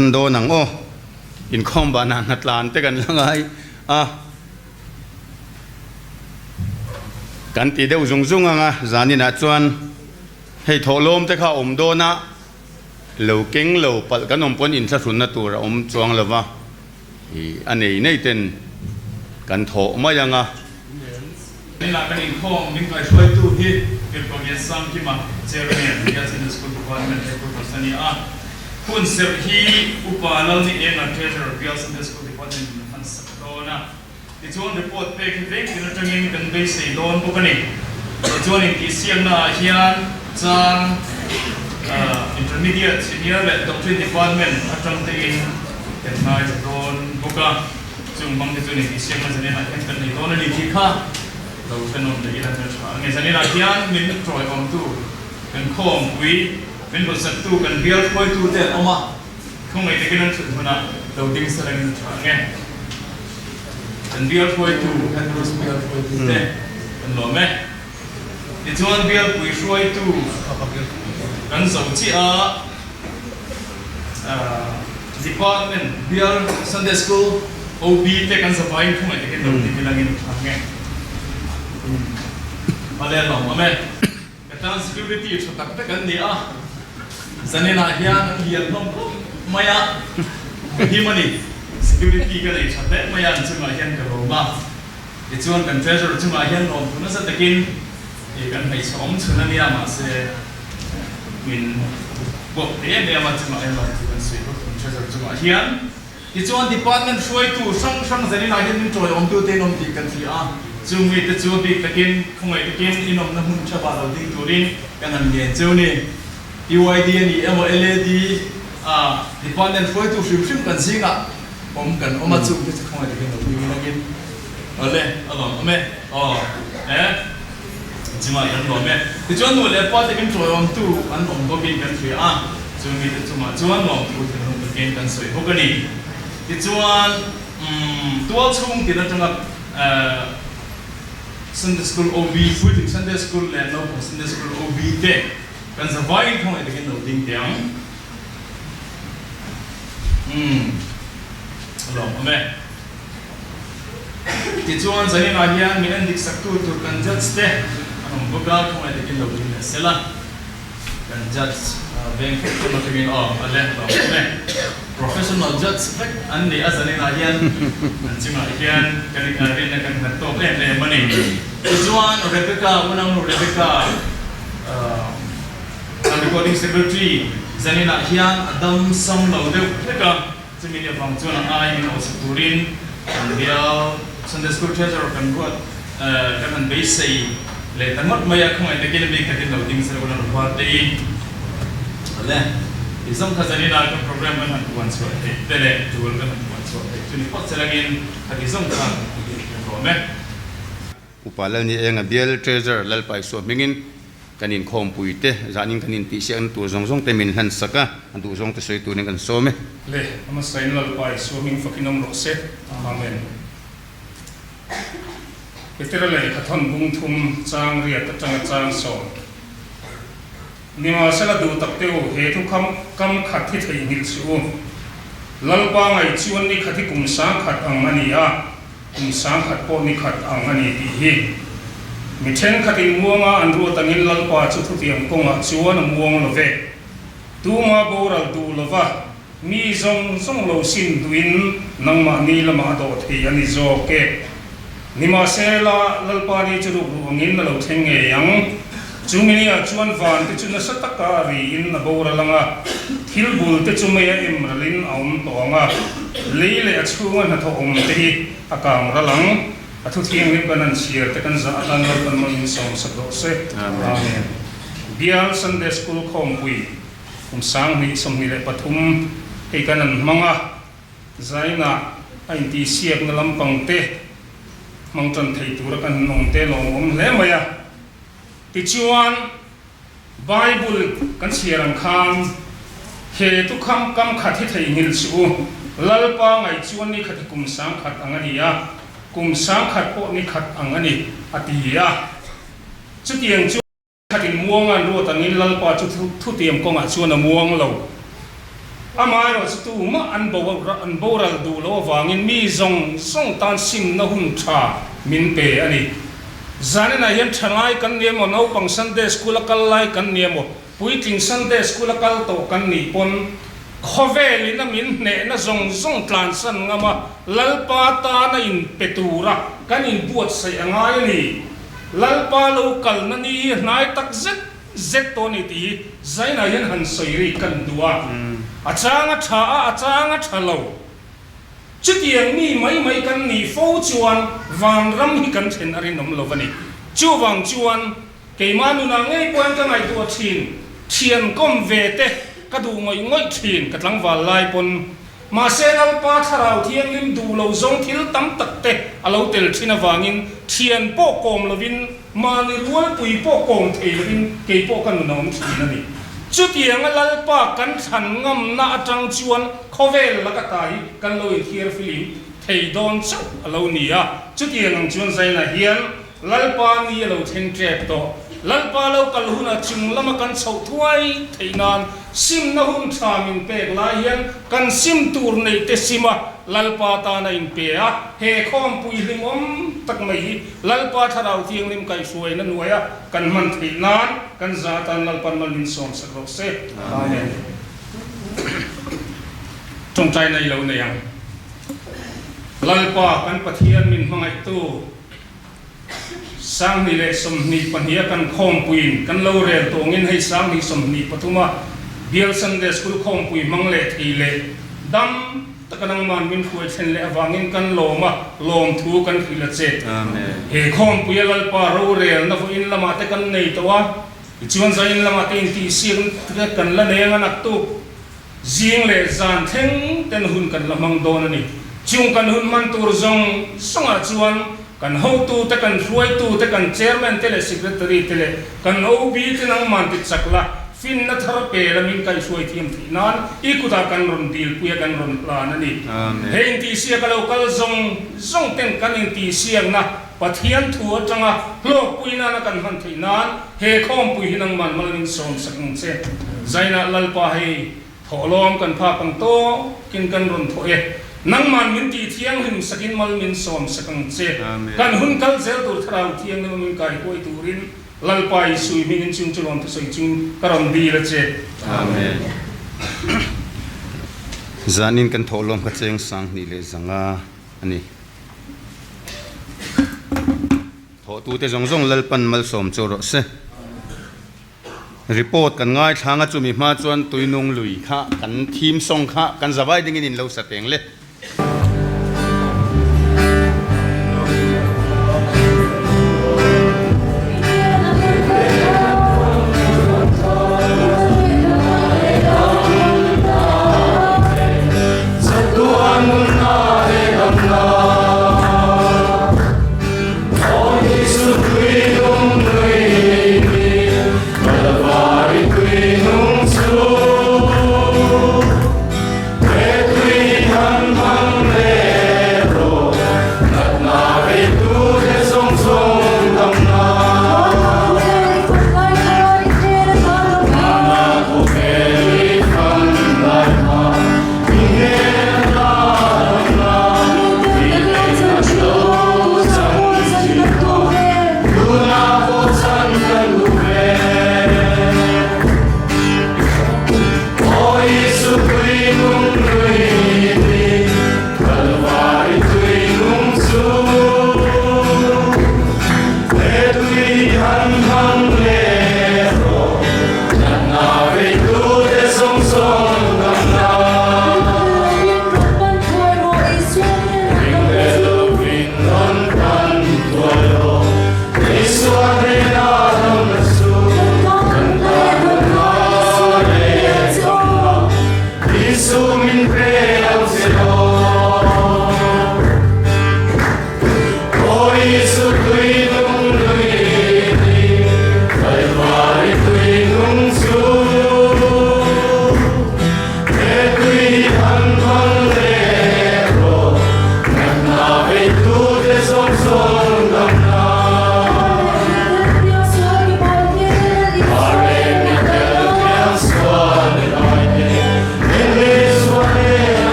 tan dawn ang aw. Inkhawm banah hnatlan te kan la ngai a. Kan ti deuh zung zung ang a, zaninah chuan hei thawhlawm te kha a awm dawn a, lo keng lo palh kan awm pawn inthlahrunna tur a awm chuang lo va, ih a nei nei ten kan thawh mai ang a. Zaninah kan inkhawm min kaihruaitu hi Tirhkoh Liansangkima, Chairman, Bial Sunday School Department Headquarters a ni a. Hun serh hi Upa Lalni Enga, Treasurer, Bial Sunday School Department in a hmansak dawn a. Tichuan report pek hi veng tin atangin kan beisei dawn bawk a ni. Tichuan intihsiakna ah hian chang Intermediate, Senior leh Doctrine Department atang tein kan ngaithla dawn bawk a. Chung hmang te chuan intihsiakna zanin ah hian kan nei dawn a ni tih kha lo hrenawn leh ila hmeltha ang e. Zanin ah hian min tawiawmtu, kan khawmpui, min rawn tu, kan bial hruaitu te an awm a. Khawngaih takin an thut hmunah lo ding salengin a tha ang e. Kan bial hruaitu, Headmaster bial hruaitu te kan lawm e. Tichuan bialpui hruaitu kan zo chiah a, Department bial Sunday School OB te kan zavaiin khawngaih takin lo ding ilangin a tha ang e. Male a lawm awm e. Ka tan security tha tak vek an ni a, zaninah hian an lian hlawm khawp mai a, ka him a ni. Security ka nei tha hle mai a, an chungah hian ka lawm a, tichuan kan treasurer chungah hian lawmthu nasa takin ih kan hmeichhe awm chhun a nia, mahse min buak thei em em a, chungah hian lawmthu kan sawi bawk kan treasurer chungah hian. Tichuan department hruaitu hrang hrang zaninah hian min tawiawmtute in awm tih kan hria a, chung mite chu a bik takin khawngaih takin inawmna hmun tha vah lo ding turin kan han ngen cheu ni. PYD a ni emaw LAD a department hruaitu hrim hrim kan zingah awm kan awm a, chung te chu khawngaih takin lo ding langin awle a lawm awm e aw e chungah kan lawm e. Tichuan nu leh pa te min tawiawmtu an awm bawkin kan hria a. Chu mite chungah chuan lawmthu thinlung takin kan sawi bawk a ni. Tichuan, tual chhung tin atanga Sunday School OB, puitling Sunday School leh naupang Sunday School OB te kan zavaiin khawngaih takin lo ding teh ang. Umm, a lawmawm e. Tichuan, zaninah hian min en dik saktu tur kan judge te an awm bawk a, khawngaih takin lo ding leh sela. Kan judge veng fek fek atangin aw a leng tawh awm e. Professional judge vek an ni a zaninah hian an chungah hian kan inrinna kan nghat tawk em em a ni. Tichuan Rebecca unangnu Rebecca kan recording secretary zaninah hian a dam sam lo deuh hlek a, chumi ni avang chuan a ai min awhsak turin kan bial Sunday School Treasurer kan ruat Kan han beisei leh ta ngawt mai a, khawngaih takin a bik takin lo ding sel ula Rupa tei le i zawng kha zanina kan program kan han puan chhuah theih te leh tul kan han puan chhuah theih chu ni phawt sel angin khati zawng kha kan ti kan rawm e. Upa Lalni Enga bial Treasurer Lalpaisuah hmingin kan inkhawmpui te zanin kan intihsiakna tur zawng zawng te min hlan sak a, a duh zawng te sawi turin kan sawm e. Le, a hmasain Lalpaisuah hming fakin awm rawh se. Amen. Petera lehkha thawn bung thum chang riat atanga chang sawm. Nimahsela duh tak teh u, he thu kham kam khat hi theihnghilh suh u. Lalpa ngaih chuan ni khat hi kum sang khat ang a ni a, kum sang khat pawh ni khat ang a ni tih hi. Mi thenkhatin muanga an ruat angin Lalpa chu thutiang kawngah chuan a muang lo ve. Tuma boral duh lova Mi zawng zawng lo sim duhin nangmahni lamah a dawh thei a ni zawk e. Nimahsela, Lalpa ni chu ruk ruh angin a lo thleng ngei ang. Chu miniah chuan van te chu nasa taka a riin a boral ang a, thil bul te chu mei a em ralin a awm tawh ang a, lei leh a chhunga hnathawh awm te hi a kang ral ang. A thu thianghlim kan han chhiar te kan zah atan Lalpan mawlhin sawmsak rawh se. Amen. Bial Sunday School khawmpui. Kum 2023 hei kan an hmang a, Zaina a intihsiakna lampang te hmang tan thei tura kan han awm te lawmawm hle mai a. Tichuan, Bible kan chhiar ang khan he tukham kam khat hi theihnghilh suh u, Lalpa ngaih chuan ni khat hi kum 1000 ang a ni a, kum 1000 pawh ni khat ang a ni, a ti a. Chutiang chu. Khatin muang an ruat angin Lalpa chu thutiam kawngah chuan a muang lo. Amaherawhchu tumah an an boral duh loh avangin mi zawng zawng tan simna hun tha min pe a ni. Zaninah hian thalai kan ni emaw, naupang Sunday School a kal lai kan ni emaw, puitling Sunday School a kal tawh kan nih pawn khawvelin a min hnehna zawng zawng tlansan ngam a, Lalpa tana inpe tura kan inbuatsaih a ngai a ni. Lalpa lo kalna ni hi hnai tak zet zet tawh a ni tih hi Zainah hian han sawi ri kan duh a, a chang a tha a, a chang a tha lo. Chutiang mi mai mai kan nih fo chuan vanram hi kan thlen a rinawm lo a ni. Chuvang chuan keimah nunah ngei pawhin ka ngaihtuah thin, thian kawm ve te ka duh ngawih ngawih thin ka tlangval lai pawn. Mahse Lalpa Thlarau Thianghlim duh lo zawng thil tam tak te a lo tel thin avangin thian pawh kawm lovin mahni rualpui pawh kawm thei lovin kei pawh ka nun a awm thin a ni. Chutianga Lalpa kan thlan ngamna atang chuan khawvel laka ta hi kan lo inthiar filim thei dawn chauh a lo ni a. Chutiang ang chuan Zaina hian Lalpa ni a lo thleng tep tawh. Lalpa lo kal hunah chung lama kan chhoh thuai theih nan simna hun tha min pek lai hian kan sim tur neih te sim a, Lalpa tan a inpe a, he khawmpui hlimawm tak mai hi Lalpa Thlarau Thianghlim kaihhruaina hnuaia kan hman theih nan kan za atan Lalpan mal min sawm sak rawh se. Amen. Tawngtai nei lo nei ang. Lalpa kan Pathian min hmangaihtu. 2022 a kan khawmpuiin kan lo rel tawngin hei 2023 a Bial Sunday School khawmpui hmang leh thei leh dam taka nangman min hruai thlen leh avangin kan lawm a, lawmthu kan hrilh a che. He khawmpui a Lalpa rorelna vawiin lamah te kan nei tawh a, tichuan zain lamah te intihsiakna te kan la neng a naktuk. Zing leh zan thleng ten hun kan la hmang dawn a ni. Chung kan hun hman tur zawng zawngah chuan kan hotu te, kan hruaitu te, kan chairman te leh secretary te leh kan OB te nangman ti chak la, finna thar pe la min kaihhruai thiam theih nan i kutah kan rawn dilpui a, kan rawn hlan a ni. He intihsiak a lo kal zawng zawng ten kan intihsiakna Pathian thu atanga hlawkpui nana kan hman theih nan he khawmpui hi nangman mal min sawm sak ang che. Zainah Lalpa hei thawhlawm kan phak ang tawkin kan rawn thawh e. Nangman min tih thianghlim sakin mal min sawm sak ang che. Kan hun kal zel tur Thlarau Thianghlim a min kai huai turin Lalpa Isui hmingin chung chu lawm thusawi chung ka rawn dil a che. Amen. Zanin kan thawhlawm kha cheng 2500 a ni. Thawhtute zawng zawng Lalpan malsawm chu rawh se. Report kan ngaithlang a chumi hma chuan tuinung lui kha kan theme song kha kan zavai dingin in lo sa teng le.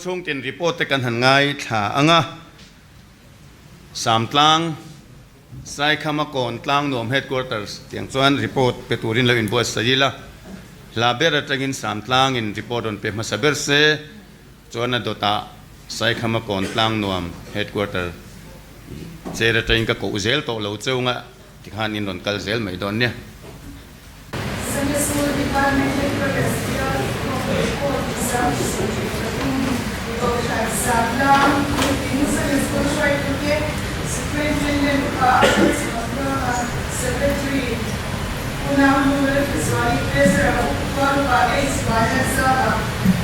Tualchhung tin report te kan han ngaithla ang a, Samtlang, Saikhama Kawn Tlangnuam Headquarters tiang chuan report pe turin lo inbuatsaih ila, hla ber atangin Samtlang in report rawn pe hmasa ber se, chuan a dawtah Saikhama Kawn Tlangnuam Headquarter chair atangin ka koh zel tawh lo cheu nga tikhan in rawn kal zel mai dawn nia. Sunday School Department Headquarters bial inkhawm report 2023 Kohhran Satlang Puitling Sunday School hruaitute Superintendent Upa Lalchhuahtluanga Secretary Unau Nu Lalthazuali Treasurer Upa Upa H Vanlalzava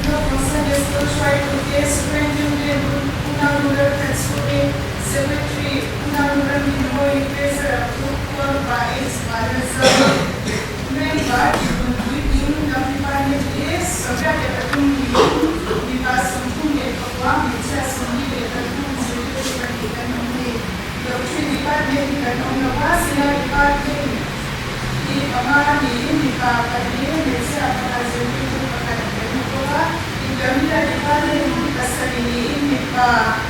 Naupang Sunday School hruaitute Superintendent Unau Nu Lalthanchhungi Secretary Unau Nu Ramdinmawii Treasurer Upa Upa H Vanlalzava Member Tirhun Puitling lam Department hi 73 niin mipa 34 hmeichhia 23 zirtirtu pahnih kan awm ni. Doctrine Department hi kan awm lo a, Senior Department hi panga niin mipa pahnih hmeichhia pakhat zirtirtu pakhat kan ni bawk a. Intermediate Department hi pasarih niin mipa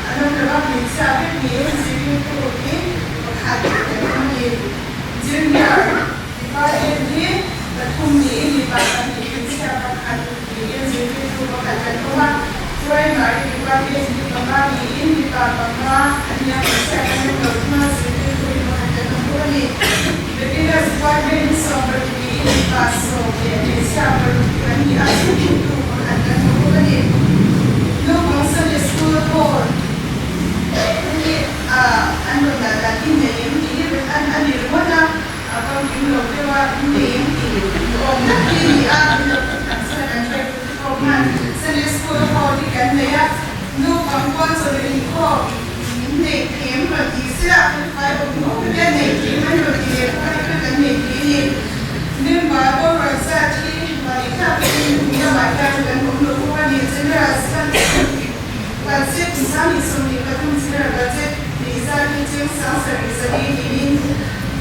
an awm lo a, hmeichhia vek niin zirtirtu hi pakhat kan awm ni. Junior Department hi pathum niin mipa pahnih hmeichhia pakhat niin zirtirtu pakhat kan awm a. Primary Department hi panga niin mipa panga an nia hmeichhia kan awm lo thung a, zirtirtu hi pakhat kan awm bawk a ni. Beginners Department hi 70 niin mipa sawm leh hmeichhia paruk kan ni a, zirtirtu pakhat kan awm bawk a ni. Naupang Sunday School Hall hi an rawn dah dan hi nei em tih hi an a ni ringawt a, a famkim lo deuh a, in nei em tih duhawm tak hi a ni a, min lo thuthlak chuan an hruaitu te pawh khan Sunday School hall hi kan nei a, naupang puan chawlh inkhawm min nei thei em rawn ti se a, felfai awm ho hle a nei thei em rawn ti leh bawk a, tikhan kan nei thei a ni. Member borual zat hi mahni thlak takin hmun lamah hian kan awm lo bawk a ni, General Sunday. Budget 2023 General Budget nih zat hi cheng 74 niin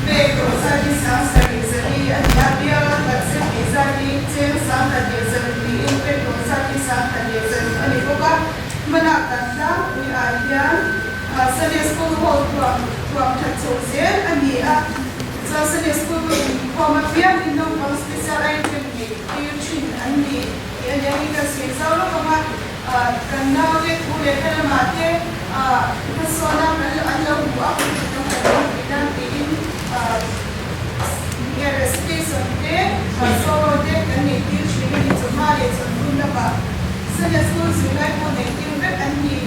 pek tawh zat hi 71 a ni a, bial budget nih zat hi cheng 1100 niin pek tawh zat hi 1100 a ni bawk a. Hmanah kan tlangpui ah hian Sunday School Hall thuam thuam that chho zel a ni a, chuan Sunday School inkhawm apiangin naupang special item neih tir thin an ni tih a nia hi ka sawi zau lawk ang a. Kan naute thu leh hla lamah te hmasawn a an lo hmu a, kan kan awm thei nan tiin nge recitation te solo te kan neih tir thin a ni. Chawhma leh chawlhhmun lamah Sunday School zirlai pawh neih tir vek an ni.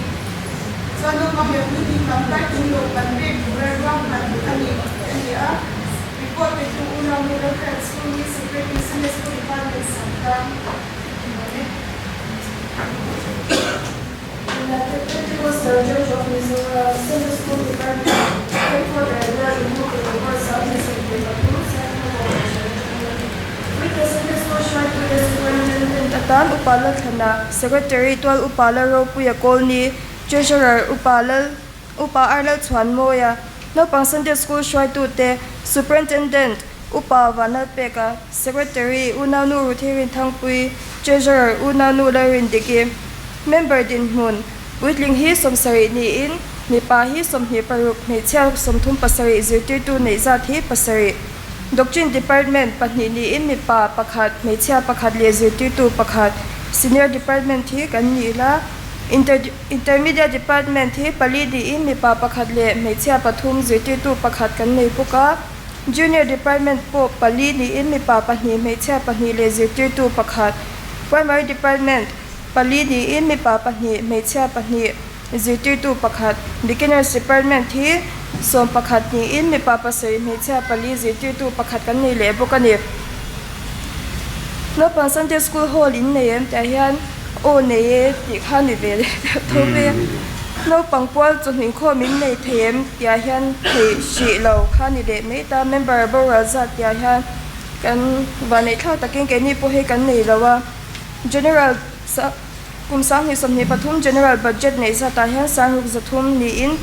Chuan naupang leh puitling tam kai tum lo kan pek tura ruahman a ni a ni a. Report pe tu unau nu Lalhriat Chhungi Secretary Sunday School Department Sangtlang. United Pentecostal Church of Mizoram Sunday School Department Headquarter bial inhawk report 2023 Saikhaw Kohhran atangin Weekly Sunday School hruaitute Superintendent atan Upa Lalthlana, Secretary Tual Upa Lalropuia Kawlni, Treasurer Upa Lal Upa Ar Lalchhuanmawia, Naupang Sunday School hruaitute Superintendent Upa Vanlalpeka, Secretary Unaunu Ruthirin Thangpui, Treasurer Unaunu Lalrindiki, Member dinhmun, Puitling hi 70 niin, mipa hi 26, hmeichhia 37, zirtirtu neih zat hi pasarih. Doctrine Department pahnih niin mipa pakhat, hmeichhia pakhat leh zirtirtu pakhat. Senior Department hi kan ni la. Intermediate Department hi pali niin mipa pakhat leh hmeichhia pathum, zirtirtu pakhat kan nei bawk a. Junior Department pawh pali niin mipa pahnih, hmeichhia pahnih leh zirtirtu pakhat. Primary Department pali niin mipa pahnih, hmeichhia pahnih, zirtirtu pakhat. Beginners Department hi 11 niin mipa pasarih, hmeichhia pali, zirtirtu pakhat kan nei leh bawk a ni. Naupang Sunday School Hall in nei em tih ah hian aw nei e tih kha ni ve leh deuh tho mai a. Naupang pual chawhming khawm in nei thei em tih ah hian thei hrih lo kha ni leh mai ta. Member boral zat tih ah hian kan vanneih thlak takin keini pawh hei kan nei lo a. General kum 2023 General Budget neih zat ah hian 6300 niin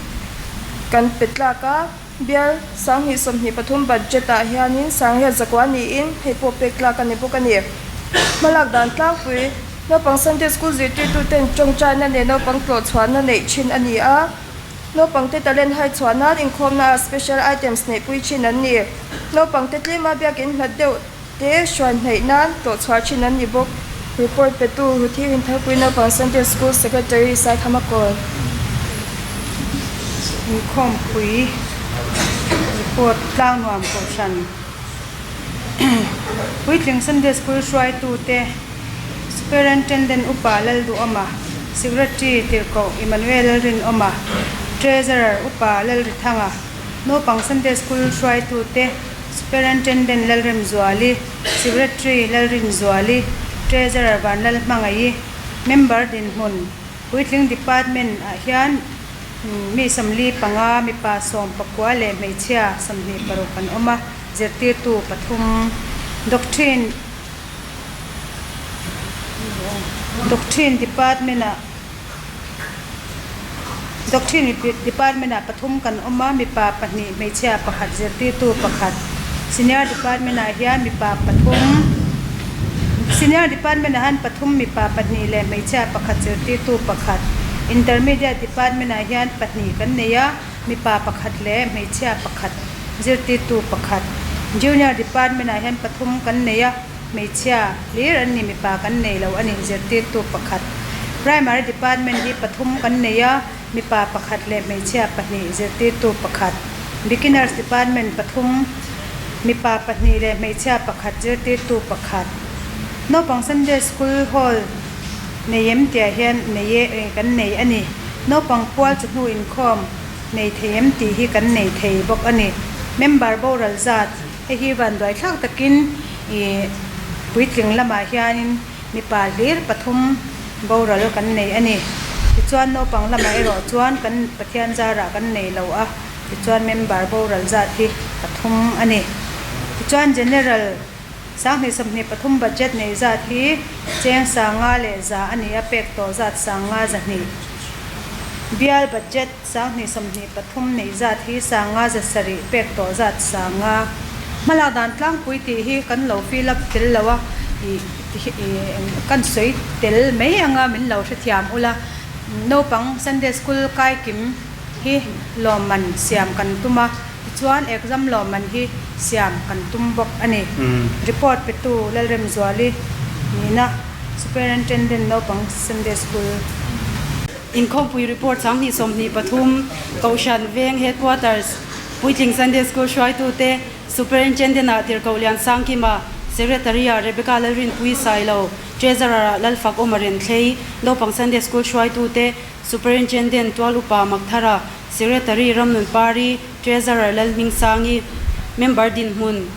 kan pe tlak a. Bial 2023 budget ah hianin 8,900 niin hei pawh pek tlak a ni bawk a ni. Hmalak dan tlangpui. Naupang Sunday School zirtirtuten tawngtaina leh naupang tlawhchhuahna neih thin a ni a. Naupangte talent hai chhuah nan inkhawmnaah special items neihpui thin an ni. Naupangte tlema biakin hlat deuh te hruai hnaih nan tlawhchhuah thin an ni bawk. Report petu Ruthi Rintharpui Naupang Sunday School Secretary Saithama Kawl. Inkhawmpui report Tlangnuam Kohhran Puitling Sunday School hruaitute Superintendent Upa Lalduhawma, Secretary Tirhkoh Emmanuel Lalrinawma, Treasurer Upa Lalrithanga, Naupang Sunday School hruaitute Superintendent Lalremzuali, Secretary Lalrinzuali, Treasurer Vanlalhmangaih, Member dinhmun Puitling Department ah hian mi 45, mipa 19 leh hmeichhia 26 an awm a, zirtirtu pathum. Doctrine Doctrine Department ah Doctrine Department ah pathum kan awm a, mipa pahnih, hmeichhia pakhat, zirtirtu pakhat. Senior Department ah hian mipa pathum Senior Department ah hian pathum mipa pahnih leh hmeichhia pakhat, zirtirtu pakhat. Intermediate Department ah hian pahnih kan nei a, mipa pakhat leh hmeichhia pakhat, zirtirtu pakhat. Junior Department ah hian pathum kan nei a, hmeichhia hlir an ni, mipa kan nei lo a ni, zirtirtu pakhat. Primary Department hi pathum kan nei a, mipa pakhat leh hmeichhia pahnih, zirtirtu pakhat. Beginners Department pathum, mipa pahnih leh hmeichhia pakhat, zirtirtu pakhat. Naupang Sunday School Hall nei em tihah hian nei e, kan nei a ni. Naupang pual chu hnu inkhawm nei thei em tih hi kan nei thei bawk a ni. Member boral zat, hei hi vanduai thlak takin ih puitling lamah hianin mipa hlir pathum boral kan nei a ni. Tichuan naupang lamah erawh chuan kan Pathian zarah kan nei lo a, tichuan member boral zat hi pathum a ni. Tichuan General. 2023 budget nei zat hi cheng 500,100 a ni a, pek tawh zat 5,200. Bial budget 2023 nei zat hi 5,700, pek tawh zat 5,000. Hmalak dan tlangpui tih hi kan lo fill up tel lo a, kan sawi tel mai anga min lo hrethiam ula. Naupang Sunday School kaikim hi lawmman siam kan tum a. Tichuan exam lawmman hi siam kan tum bawk a ni. Report petu Lalremzuali nihna Superintendent Naupang Sunday School. Inkhawmpui report 2023 Kohhran Veng Headquarters Puitling Sunday School hruaitute Superintendent-ah Tirhkoh Liansangkima, Secretary-ah Rebecca Lalrinpuii Sailo, Treasurer-ah Lalfak Awmaren Thlei, Naupang Sunday School hruaitute Superintendent Tual Upa Makthara, Secretary Ramnunpari, Treasurer Lalhmingsangi, Member dinhmun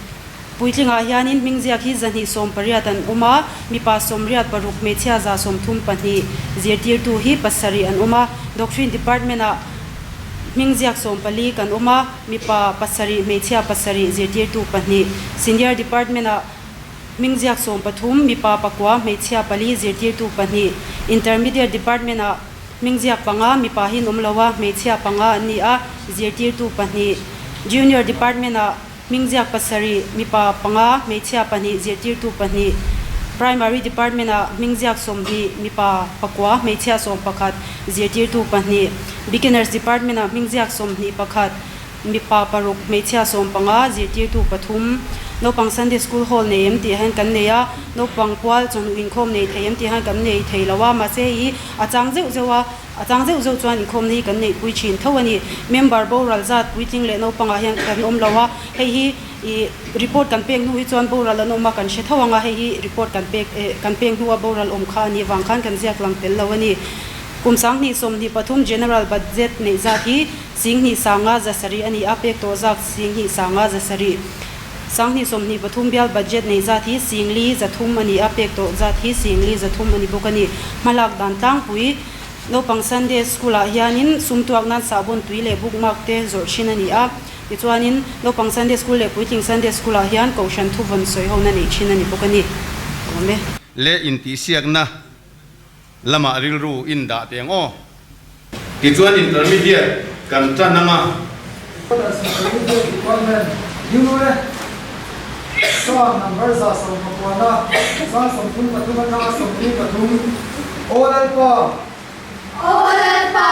puitlingah hianin hmingziak hi 280 an awm a, mipa 86, hmeichhia 132, zirtirtu hi pasarih an awm a, Doctrine Department-ah hmingziak 14 kan awm a, mipa pasarih, hmeichhia pasarih, zirtirtu pahnih, Senior Department-ah hmingziak 13, mipa pakua, hmeichhia pali, zirtirtu pahnih, Intermediate Department-ah Hmingziak panga mipa hi an awm lo a, hmeichhia panga an ni a, zirtirtu pahnih. Junior Department-ah hmingziak pasarih, mipa panga, hmeichhia pahnih, zirtirtu pahnih. Primary Department-ah hmingziak 20, mipa pakua, hmeichhia 11, zirtirtu pahnih. Beginners Department-ah hmingziak 21, Mipa paruk, hmeichhia 15, zirtirtu pathum. Naupang Sunday School Hall nei em tih hian kan nei a, naupang pual chawhnu inkhawm nei thei em tih hian kan nei thei lo a, mahse hei hi a chang zeuh zeuh a, a chang zeuh zeuh chuan inkhawmna hi kan neihpui thin tho a ni. Member boral zat puitling leh naupangah hian kan awm lo a, hei hi ih report kan pek hnu hi chuan boral an awm a kan hre tho ang a, hei hi report kan pek eh kan pek hnua boral awm kha a nih vang khan kan ziak lang tel lo a ni. Kum 2023 General Budget neih zat hi 25,700 a ni a, pek tawh zak 25,700. 2023 bial budget neih zat hi 4,300 a ni a, pek tawh zat hi 4,300 a ni bawk a ni. Hmalak dan tlangpui naupang Sunday School ah hianin sum tuak nan sahbawn tui leh bookmark te zawrh thin a ni a, tichuanin naupang Sunday School leh puitling Sunday School ah hian kohhran thuvawn sawi hona neih thin a ni bawk a ni. Awm e. Leh intihsiakna Lamah rilru in dah teh ang aw. Tichuan intermediate kan tan ang a. Psalm number 119 chang 33 atanga 43 Aw Lalpa! Aw Lalpa,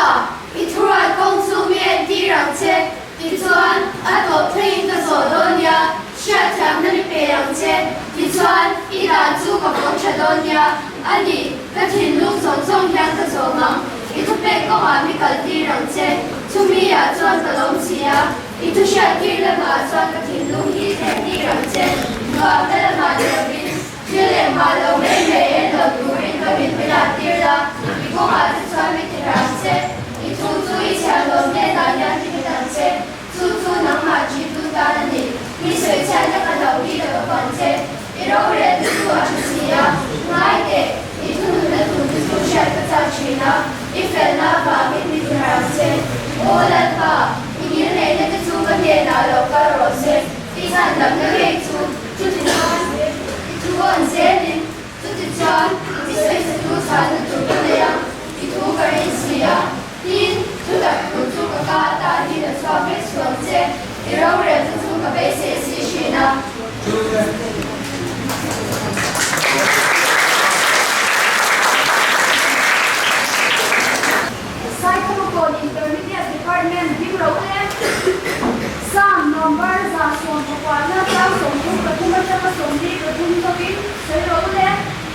i thuruat kawng chu mi entir ang che, tichuan a tawp thlengin ka zawh dawn nia, hriatthiamna mi pe ang che, tichuan i dan chu ka vawng tha dawn nia, a ni, ka thinlung zawng zawng hian ka zawm ang, i thupek kawngah mi kaltir ang che, chumi ah chuan ka lawm si a, i thu hriattir lamah chuan ka thinlung hi thehtir ang che, nuamna lamah ni lovin. Thil leh mah lo mai mai en lo turin ka mit mi lak tir la, i kawngah te chuan mi ti hram che, i thu chu i chhiahhlawm hnenah hian ti nghet ang che, chu chu nangmah ṭhitu tan a ni, mi sawichhiatna ka hlauh hi ka va huan che, i rorelna chu a ṭha si a, ngai teh, i thununna tur te chu hriat ka chak ṭhin a, i felna avangin mi ti hram che, Aw Lalpa, i ngilneihna te chu ka hnenah lo kal rawh se, i chhandamna ngei chu. Chutichuan, i thu hawn zelin, chutichuan, i sawisatu chhanna tur ka nei a, i thu ka ring si a, tin, thutak thu chu ka ka atan hi la chhuak vek suang che, i rorelna chu ka beisei si thin a. Saikawmakawn Intermediate Department ding lo e. Psalm number 114 chang 33 atanga 43 zawkin sawi rawh u le.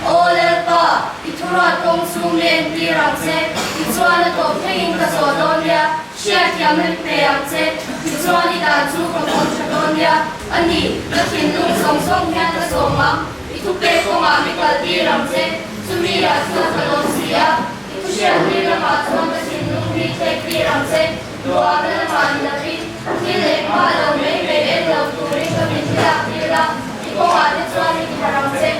Aw Lalpa, i thuruat kawng chu mi entir ang che, tichuan a tawp thlengin ka zawh dawn nia, hriatthiamna mi pe ang che, tichuan i dan chu ka vawng tha dawn nia, a ni, ka thinlung zawng zawng hian ka zawm ang, i thupek kawngah mi kaltir ang che, chumi ah chuan ka lawm si a. I thuhriattir lamah chuan ka thinlung hi thlek tir ang che, ruahna lamah ni lovin, thil engmah lo mai mai en lo turin ka mit hi lak tir la, i kawngah te chuan i ti harh ang che,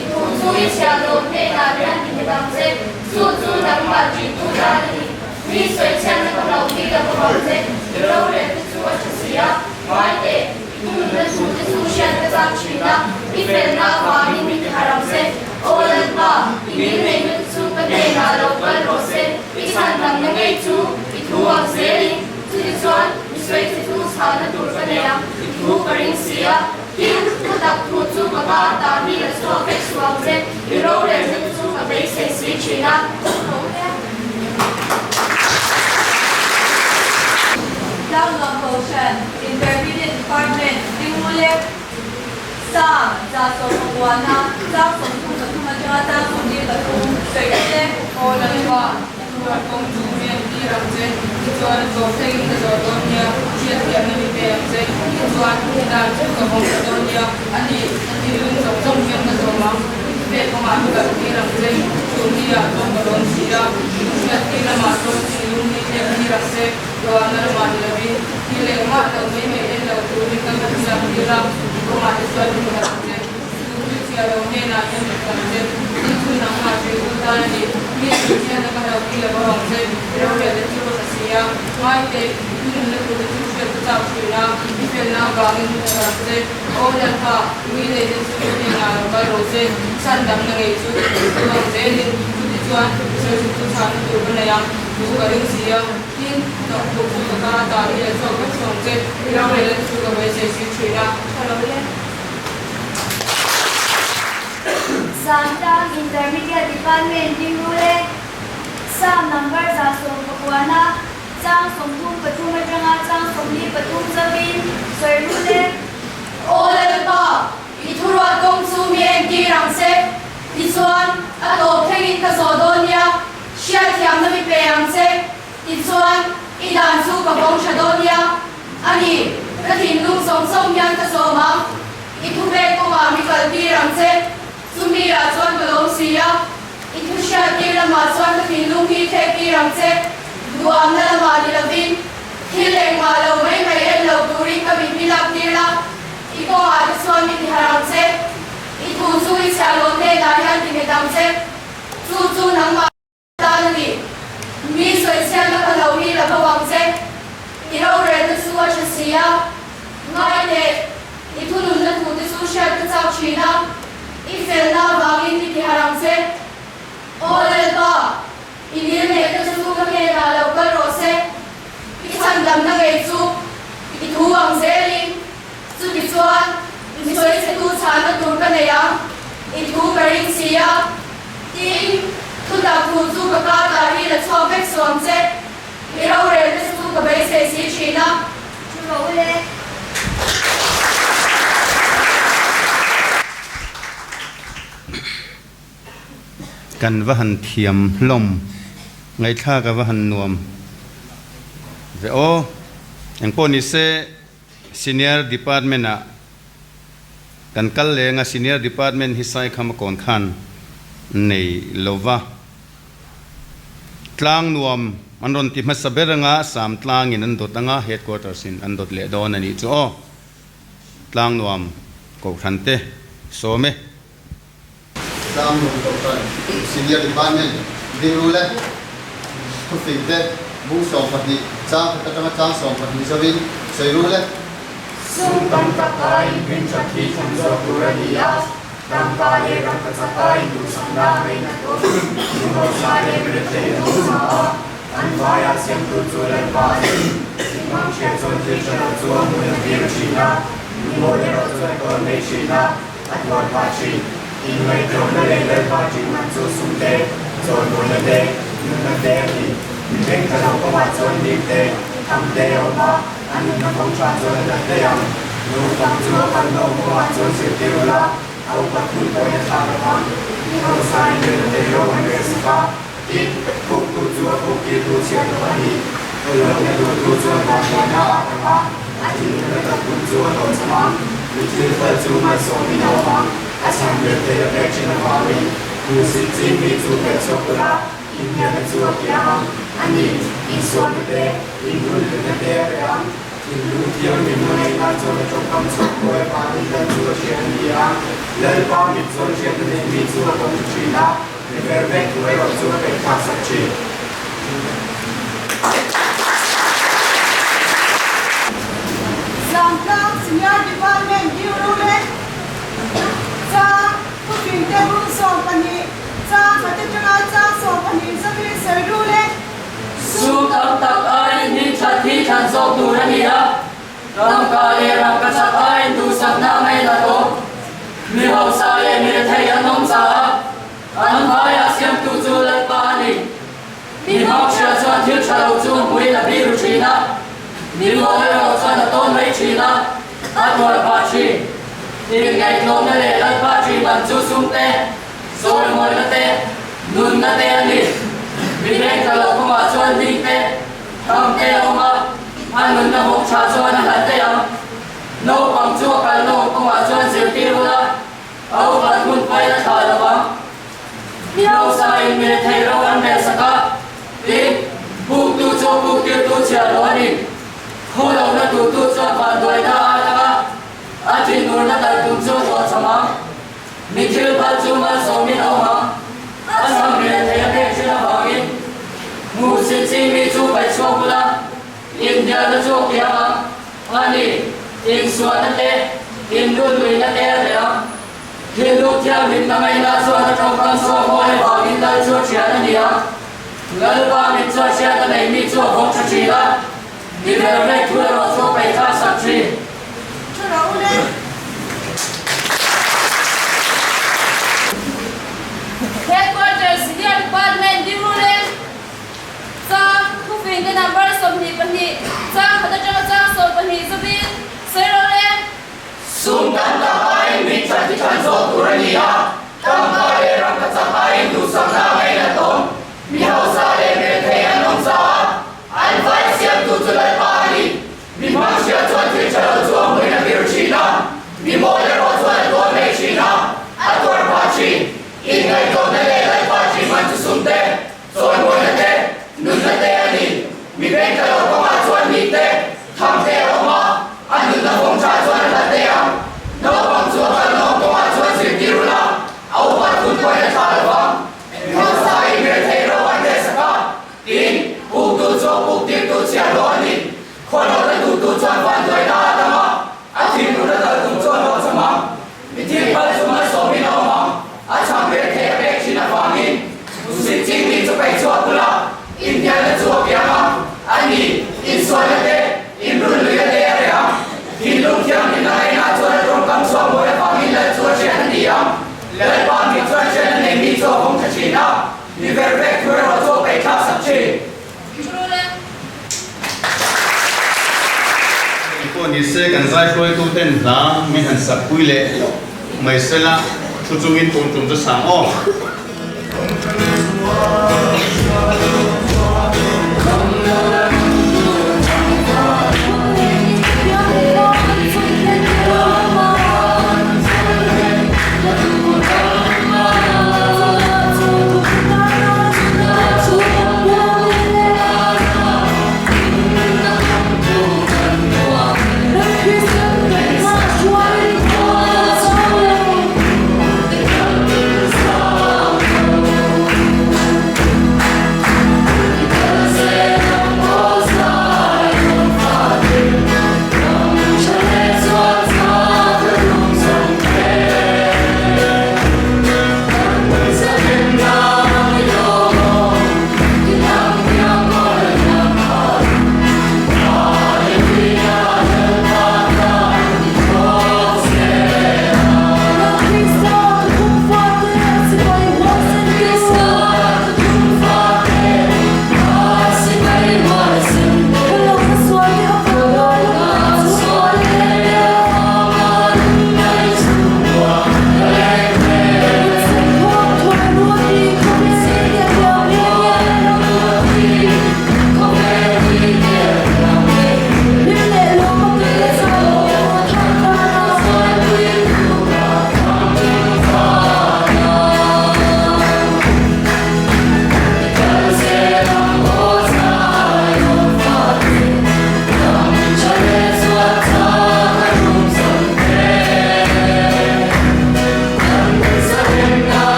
i thu chu i chhiahhlawm hnenah hian ti nghet ang che, chu chu nangmah ṭihtu tan a ni. Mi sawichhiatna ka hlauh hi la bawk ang che, i rorel te chu a ṭha si a, ngai teh, i thununna thu te chu hriat ka chak ṭhin a, i felna avangin mi ti harh ang che. Aw Lalpa, i ngilneihna te chu ka hnenah lo kal rawh se, i chhandamna ngei chu i thu ang zelin, chutichuan mi sawichhe thu chhahna tur ka nei ang, i thu ka ring si a, tin, thutak thu chu ka ka ata hi la chhuak vek suh ang che, i rorelna te chu ka beisei si thin a. Tlangnuam Kohhran, Intermediate Department, Dingmule. Psalm, 119, chang 33 atanga chang 43, sawi te. Aw Lalpa, i thuruat kawng chu mi an tir ang che, tichuan a zawh thlengin ka zawh dawn nia, hriatthiamna mi pe ang che, tichuan i dan chu ka vawng ta dawn nia, a ni, ka thinlung zawng zawng hian ka zawm ang, i thupek kawngah mi kalh tir ang che, chu mi ah chuan ka lawm si a, i thuhriattir lamah chuan thinlung mi thlek tir ang che. Ruahna ramah ni lovin thil engmah lo mai mai en lo turin ka hman chak tir a, i kawngah te chuan i hmu ang che. Chu thil chhia lo hnenah hian mit tam che, tin chu nangmah ṭitu tan a ni. Mi chu hian a ka hlauh ti lo ang che, i rorel te chu ka hre si a, ngai teh, i nunna tur te chu hriat ka chak ṭhin a, i felna avangin min hmu ang che. Aw Lalpa, mi nei te chu ka hnenah lo kal rawh che, chhandamna ngei chu i ang zelin, chutichuan sawichhutu chhahna tur ka nei ang, chu ka ring si a. Tin, ka tuk chu ka ka ata hi a chhuak vek chhawng che, i rorelna te chu ka beisei si thin a. Tha lo le. Zantlang Intermediate Department ding ru le. Psalm number 119, chang 33 atanga chang 43 zauhin sawi ru le. Aw Lalpa, i thuruat kawng chu mi entir ang che, tichuan a tawp thlengin ka zawh dawn nia. Hriatthiamna mi pe ang che, tichuan i dan chu ka vawng tha dawn nia. A ni, ka thinlung zawng zawng hian ka zawm ang, i thupek kawngah mi kal tir ang che, chumi ah chuan ka lawm si a, i thu hriattir lamah chuan ka thinlung hi thlek tir ang che, duhamna lamah ni lovin, thil engmah lo mai mai en lo turin ka mit mi lak tir la, i kawngah te chuan mi tiharh ang che, i thu chu i chhiahhlawm hnenah hian ti nghet ang che. Chu chu nangmah tan a ni. Mi sawichhiatna ka lo hi la bo ang che. I rorelna chu a tha si a. Ngai teh, i thununna thu te chu hriat ka chak thin a. I felna avangin mi tiharh ang che. Aw Lalpa, i ngilneihna chu ka hnenah lo kal rawh se. I chhandamna ngei chu i thu ang zelin, chutichuan. Mi sawichhetu chhahna tur ka nei ang, i thu ka ring si a. Tin, thutak thu chu ka ka tah hi la chhuak vek suh ang che. I rorelna chu ka beisei si thin a. Thu rawh u le. Kan va han thiam hlawm, ngaihthlak a va han nuam ve aw. Engpawh ni se Senior Department ah kan kal leng a, Senior Department hi Saikhama kawn khan nei lo va. Tlang nuam an rawn ti hmasa ber anga Sam tlangin an dawt anga Headquarters in an dawt leh dawn a nih chu aw. Tlang nuam Kohhran te sawm e. Tlang nuam Kohhran Senior Department ding ru le thufing te bung 12 chang khat atanga chang 12 zovin sawi ru le. Sum tam tak aiin hming that hi thlan zawk tur a ni a, Tangka leh rangkachak aiin duhsakna a ngaihna tawh. Mi hausa leh mirethei an awm sa a, an vaia siamtu chu Lalpa a ni. Thingmang hriat chuan thil hre lo chu a hmun a tir thin a, mi mawi erawh chuan a tawn mai thin a, a tuar phah thin. Inngaihtlawmna leh Lalpa ṭihman chu sum te, chawlhmawlna te, nunna te a ni. Mi beng tha lo kawngah chuan lim te, tham te a awm a, a nunna kawng ṭha chuan a dal daih ang. Naupang chu a kalna awm kawngah chuan zirtir ula, a upat hun pawhin a thlak lo vang. Mi hausain rilru thei ro an rel sak a, tin, khuktu chu a khuktirtu chhiat lo a ni. Hlawhna duhtu chuan vanduaina a tang a, a thinlungna tak hun chu a hlawhchham ang. Mi thil fel chu malsawmin a awm ang, a chhan ber thei a pek thin avangin hmuhsit ching mi chu pek chhuak ula, inhnialna chu a kiang ang. A ni, insualna te, inrulhluhna te a reh ang. Thinlung thianghlimna ngaihna chuan a tawngkam chhuak pawh avangin Lal chu a hriat a ni a, Lalpa mit chuan hriatna nei mi chu a kawm tha thin a, mi ver vek thu erawh chu a peihthlak sak thin. Zantlang Senior Department Bureau leh Chang Thufingte Bung 12 Chang khat atanga Chang 12 zawin sawi ru leh Sum tam tak aiin hming that hi thlan zawk tur a ni a, tangka leh rangkachak aiin duhsakna a ngaihna tawh. Mi hausa leh mi rethei an awm za a, an hmaiah siamtu chu Lalpa a ni. Mi hmangchhia chuan thil tha lo chu hmuin a biru thin a, mi mawl erawh chuan a tawn mai thin a, a tuar phah thin. Inngaihtlawmna leh Lalpa ṭihman chu sum te, Sawimawina te, nunna te a ni. Mi veng tha lo kawngah chuan hling te, tham te a awm a, a nunna hawk tha chuan a hlat daih ang. Naupang chu a kalna awm kawngah chuan zirtir ula, a upat hun pain a thlah lo vang. Mi hausa in mi rethei ro an rel sak a, tin, buktu chu buktirtu chhiar lo a ni. Khu lohna duhtu chuan vanduaina a atang a, a thinurna kal tum chu a hlawhchham ang. Mi thil phal chu malsawmin a awm ang, a chhang rel thei a pek thin avangin hmuhsit chi mi chu paih chhuak bula inhnialna chu a kiang ang, a ni, insualna te, inrulluihna te a reh ang. Thinlung thianghlimna ngaihna chuan a tawngkam chhuak mawi avangin Lal chu a thian a ni a, Lalpa mit chuan hriat a nei mi chu a vawng tha thin a, mi ber vek thu erawh chu a paih thlak sak thin. Thu ro le. Headquarters Senior Department ding ruleng chang thufing te number 22 chang khat atanga chang 12 zawin sawi ro le. Sum tam tak aiin min that hi than zawk tur a ni a, tangka leh rangkachak aiin duhsakna a ngaihna tawm. Mi hausa leh mi rethei an awm za a, an vai siamtu chu Lalpa a ni. Mi hmangchhia chuan. Lalpa mit chuan hriatna nei mi chu a vawng tha thin a, mi ver vek thu erawh chu a peihthlak sak thin. Engpawh ni se kan zai hruaituten hla min han sak pui leh loh mai sela thu chungin tun tum chu sang aw.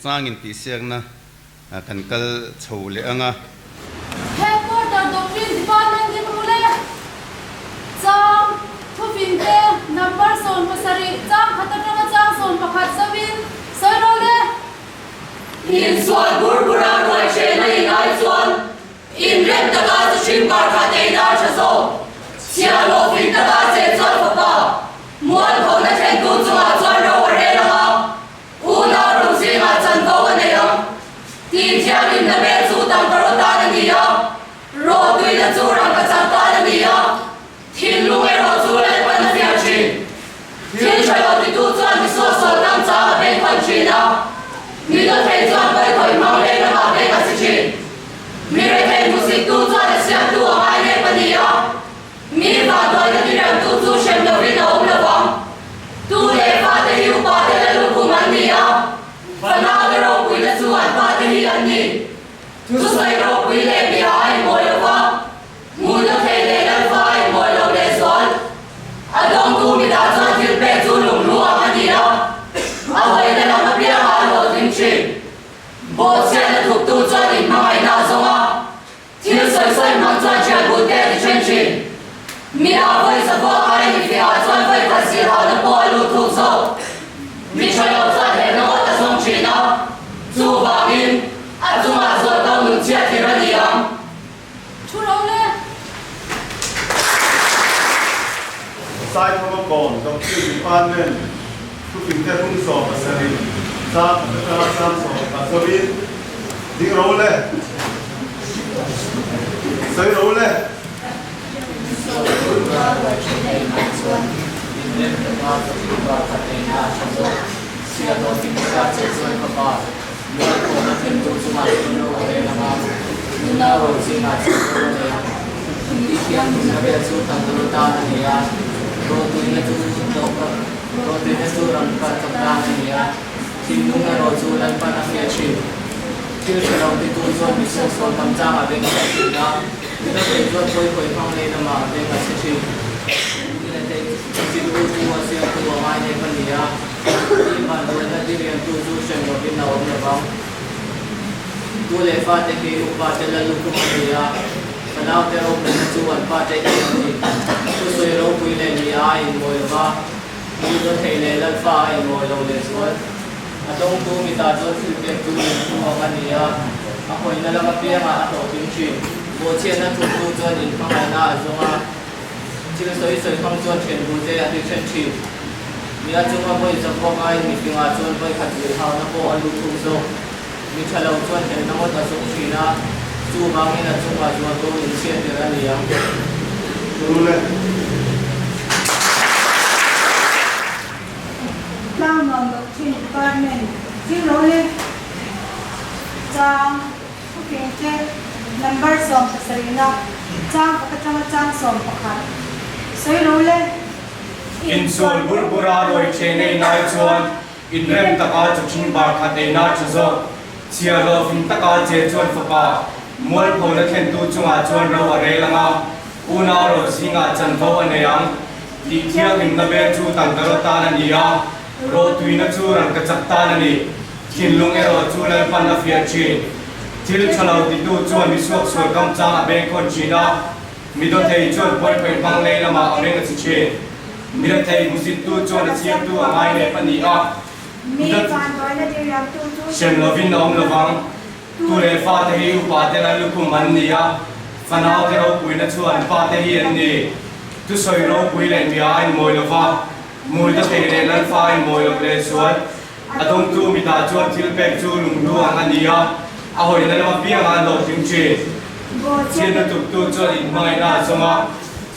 chang intihsiakna kan kal chho leh ang a. Headquarter Doctrine Department ding rule chang thufin te number 17 chang khat atanga chang 11 zauhin sawi rawh le. Insual bur bura ruai hrehna in ai chuan inrem taka chu hring bar khat eina a tha zawk. Chhiahhlawh fing taka che chuan fapa mualphona thlentu chungah chuan ro a rel ang a, unau ro zingah chanvo a nei ang. Tih thianghlimna vel chu tangkaraw tan a ni a, rawtuina chu rangkachak tan a ni a, thinlung erawh chu Lalpan a fiah thin. Thil tha lo titu chuan misual sual tam chang a beng khawn thin a, mi dawthei chuan pawikhawih hmang leh lamah beng a si thin. Mi rethei hmusittu chuan a siamtu a ngai nep a ni a, Mi vanduaina diriamtu chu hrem lovin a awm lo vang. Tu leh fate hi upate la lukhum an ni a, fanaute ropuina chu an pate hi an ni. Thusawi ropui leh mi a inmawi lo va, hmuhna thei leh lalfa a inmawi lo lehzual. A dawngtu mitah chuan thil pek chu lunghlu ang a ni a, a hawina lam apiangah a hlawhtling thin. Bawhchhiatna thuktu chuan inhmangaihna a zawng a, Thil sawi sawi hmang chuan thian bul te a ti then thin. Mi a vawi savuak ai ni fiah ah chuan vawi khat sir hau na pawh a lut thuk zawk. Mi tha lo chuan helna ngawt a zawng thin a, chuvangin a chungah zawt lo nun chhiat thir a ni ang. Thu ro le. Saithama Kawn Doctrine Department thufingte hung 17 chang khat atanga chang 11 zawin ding ro le, sawi ro le. Tlangnuam Doctrine Department thil ro le chang thuping te number 17 na chang pakhat atanga chang 11 sawi ro le. Insual bur bura ruai then ei nai chuan inrem taka chu thing bar khat ei na tha zawk. Chhiahhlawh fing taka che chuan fapa mualphona thlentu chungah chuan ro a rel ang a, unau ro zingah chanvo a nei ang. Tih thianghlimna vel chu tangkaraw tan a ni a, rawhtuina chu rangkachak tan a ni. Thinlung erawh chu Lalpan a fiah thin. Thil tha lo titu chuan misuaksual kam chang a bengkhawn thin a, mi dawthei chuan pawikhawih hmang lei lamah a beng a chi thin. Mi rethei hmusittu chuan a siamtu a ngai lep a ni a, hrem lovin a awm lovang. Tu leh fate hi upate lal lukhum an ni a, fanaute ropuina chu an pate hi an ni. Thusawi ropui leh mia a inmawi lo va, hmuite thei leh lalfa a inmawi loh leh zual. A dawngtu mitah chuan thil pek chu lunghlu ang a ni a, a hawina lam apiangah an hlawhtling thin. Chhiatna tuktu chuan inhmangaihna a zawng a,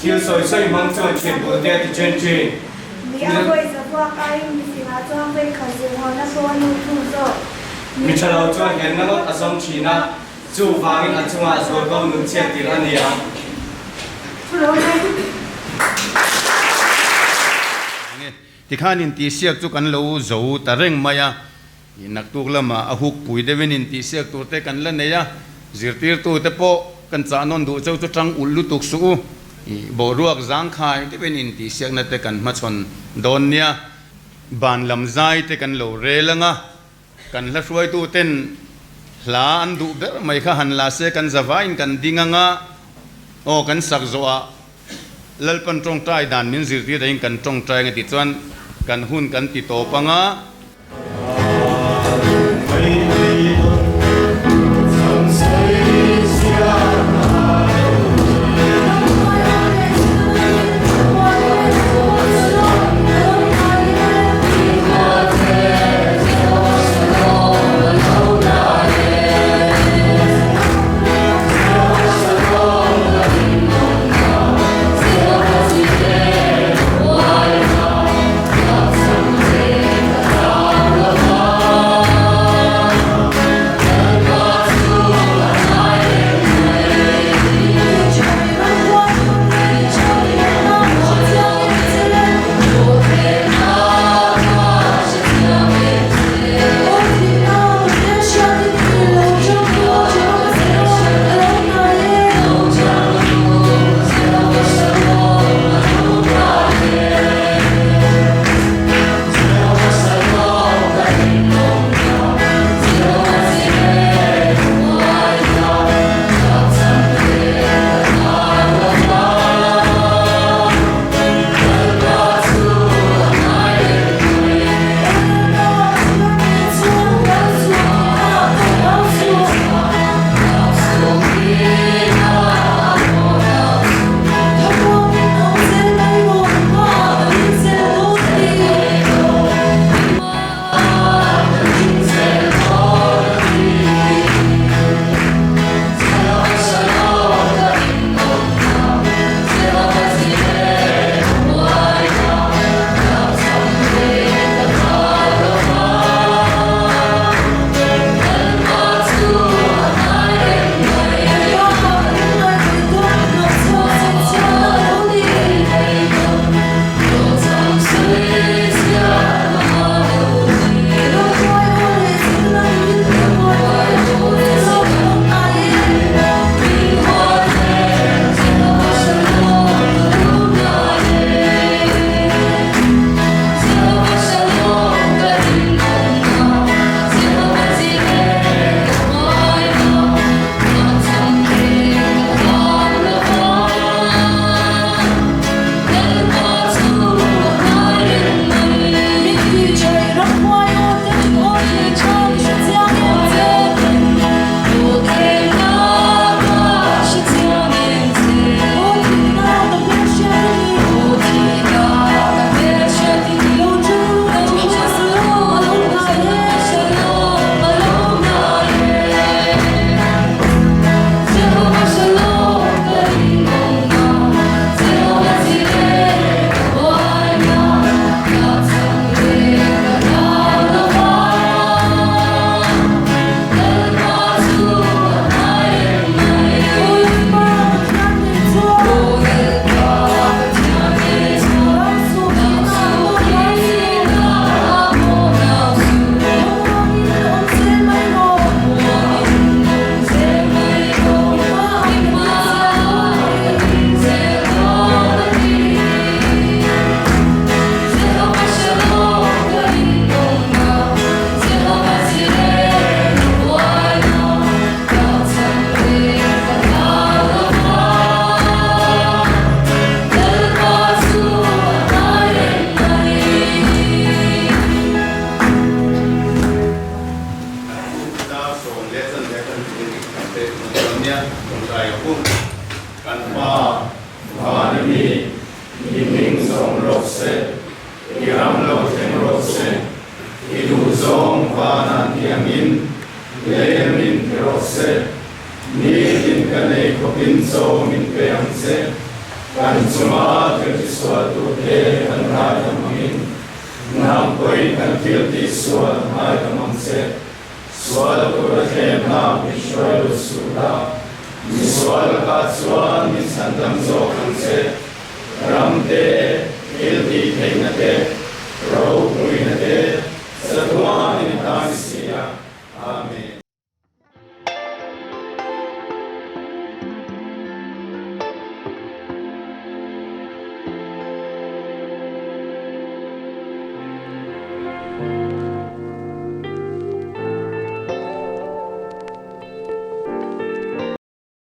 thil sawi sawi hmang chuan thian bulte a ti then thin. Mi tha lo chuan helna ngawt a zawng thin a, chuvangin a chungah zualko nun chhiat tir a ni ang. Tikhan intihsiak chu kan lo zo ta reng mai a, naktuk lamah a huk pui deuhin intihsiak tur te kan la nei a, zirtirtute pawh kan chah nawn duh cheu chu tang ulh lutuk suh u, boruak zangkhai deuhin intihsiakna te kan hmachhawn dawn nia, ban lam zai te kan lo rel ang a. Kan hla hruaituten hla an duh ber mai kha han la se kan zavaiin kan ding anga aw kan sak zawhah Lalpan tawngtai dan min zirtir dahin kan tawngtai anga tih chuan kan hun kan ti tawp anga. Ram te, thil tih theihna te, ropuina te.